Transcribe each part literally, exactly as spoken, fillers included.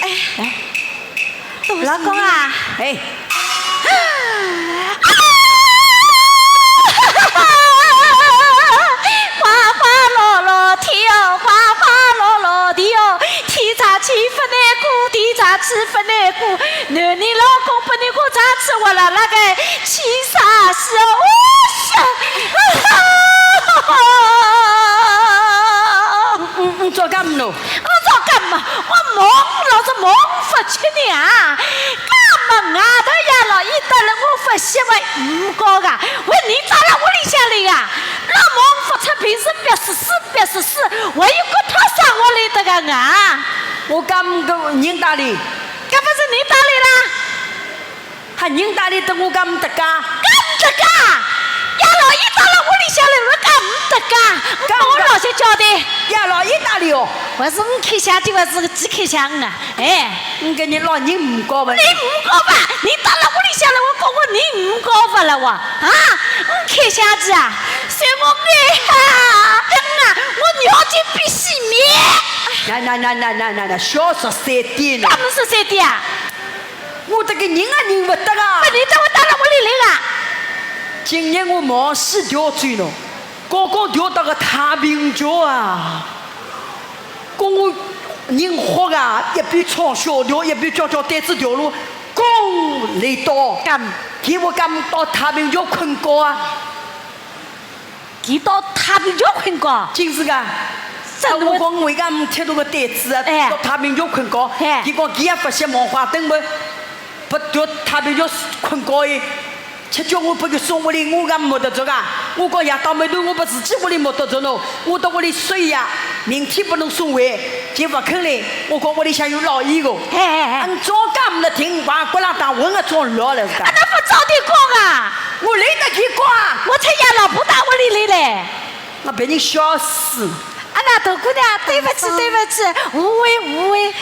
哎，哎，老公啊，哎。啊！呱呱落落天哦，呱呱落落地哦，天长起勿难过，地长起勿难过，男人老公拨人家长起活了，那个气煞死哦！哦呀！嗯，嗯，嗯，做干么侬？ 我做干么？我忙，老是忙勿出呢啊！干么外头夜老爷到了，我勿歇么，勿讲个，我人到了屋里向来个，老忙勿出，平时别死死别死死，我又勿讨生活来得个啊！我讲个人到里？搿勿是人到里啦？ 喊人到里搭我讲呒得介。讲呒得介？夜老爷到了屋里向来，我讲呒得介，我帮我老实交代。夜老爷到里哦？我是呒开腔的，我是个几开腔啊，哎。我跟你老人勿讲吧。你勿讲吧，你到了屋里向来，我讲我人勿讲法了哇，啊，呒开腔的啊，算我眼啊，嗯啊，我尿就必须面。那那那那那那那，小说三点呢？干么是三点啊？ 我这个人啊，认勿得啊。勿认得，我到了屋里来个。今日我忙死调转了，刚刚调到个太平桥啊，讲我人哭啊，一边唱小调，一边叫叫单子调路，讲来到，干？给我讲到太平桥困觉啊。 伊到太平桥困觉？真是个。真的。我讲我一个呒踢到个单子啊，哎。到太平桥困觉。哎。伊讲伊也勿歇忙花灯么，勿到太平桥困觉哎。吃叫我拨伊送屋里，我讲呒得着个。我讲夜到没头，我拨自己屋里呒得着喏，我到屋里睡呀，明天拨侬送回，伊勿肯来。我讲屋里向有老爷个。哎哎哎。嗯，早讲呒得听，光骨浪打昏个早老了是个。啊，那勿早点讲啊？ 我来得及讲啊。我才让老婆到屋里来嘞。我被你笑死。啊，那大姑娘，对不起，对不起，误会，误会。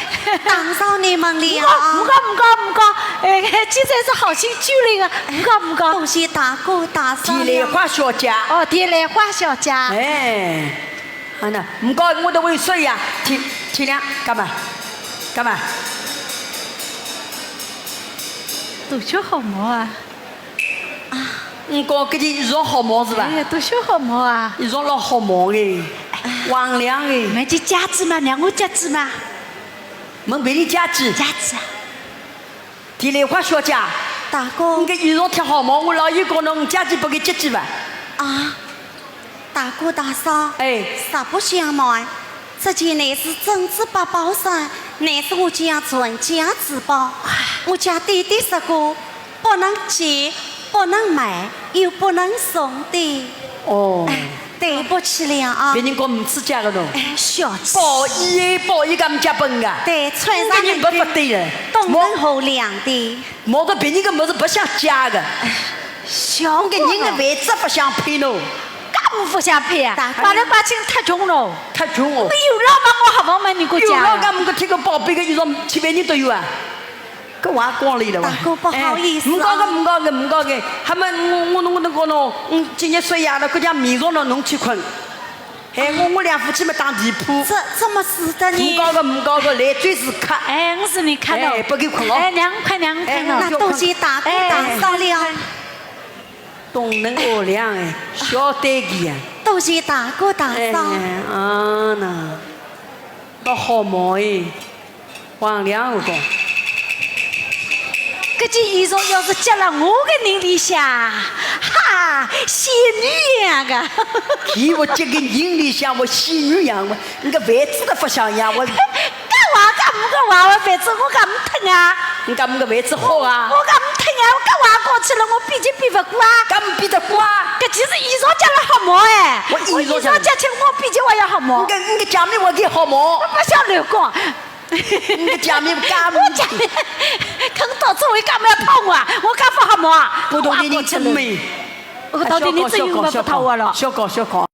打扰你们了。勿讲，勿讲，勿讲，勿讲。哎，今朝是好心救你个，勿讲，勿讲。多谢大哥大嫂了。田兰花小姐。哦，田兰花小姐。哎，好呢，勿讲，我都会说呀。天，天亮，干嘛？干嘛？多少好毛啊！ 啊。嗯，讲搿件衣裳好毛是伐？哎呀，多少好毛啊！衣裳老好毛哎，锃亮哎。问伊借仔嘛，让我借仔嘛。问别人借仔？借仔啊。田兰花小姐，大哥。侬搿衣裳忒好毛，我老爷讲侬借仔拨伊接接伐？啊。 大哥大嫂，哎。实不相瞒，这件乃是珍珠百宝衫，乃是我家传家之宝，我家爹爹说过，不能借，不能卖，又不能送的。哦。哎，对不起了啊。别人家呒子借个喏。哎，小姐。宝贝哎，宝贝，搿么借拨人家？对，穿上搿人勿勿对了。懂得好量的。 毛着别人个物事勿想借个。小，搿人个位置勿想配喏。介么勿想配啊？大哥。摆来摆去忒穷喏。忒穷哦。我有老嘛，我还勿问人家借啊？有老，搿么个贴个宝贝个衣裳，去别人都有啊。搿话讲理了哇。大哥，不好意思啊。哎，呒讲个，呒讲个，呒讲个。还么我，我，我，我，我，嗯，今日睡夜了，搿家棉床了，侬去困。 哎，我，我两夫妻么打地铺。这，这么是的呢？呒讲个，呒讲个，来最是客。哎，我是你客哦。哎，不给困哦。哎，让我困，让我困哦。哎，那多谢大哥大嫂了。哎，懂人好量哎，晓得个呀。多谢大哥大嫂。哎，啊呐，倒好毛哎。 王良讲，搿件衣裳要是借了我个人里向，哈，仙女一样个。伊勿借个人里向，我仙女一样，我，你个位置都勿像样，我。搿话讲，搿话，我位置我讲勿疼啊。你讲我个位置好啊？我讲勿疼啊，我搿话讲起来，我比就比勿过啊。讲比得过啊？搿件是衣裳借了好毛哎，我衣裳借了。我衣裳借起我比就还要好毛。你个，你个姐妹我给好毛。我勿晓得讲。 你讲你讲，我讲，看到这位干嘛要讨我啊？我讲勿好嘛。我到底你真美。我到底你真有没不讨我了？小讲小讲。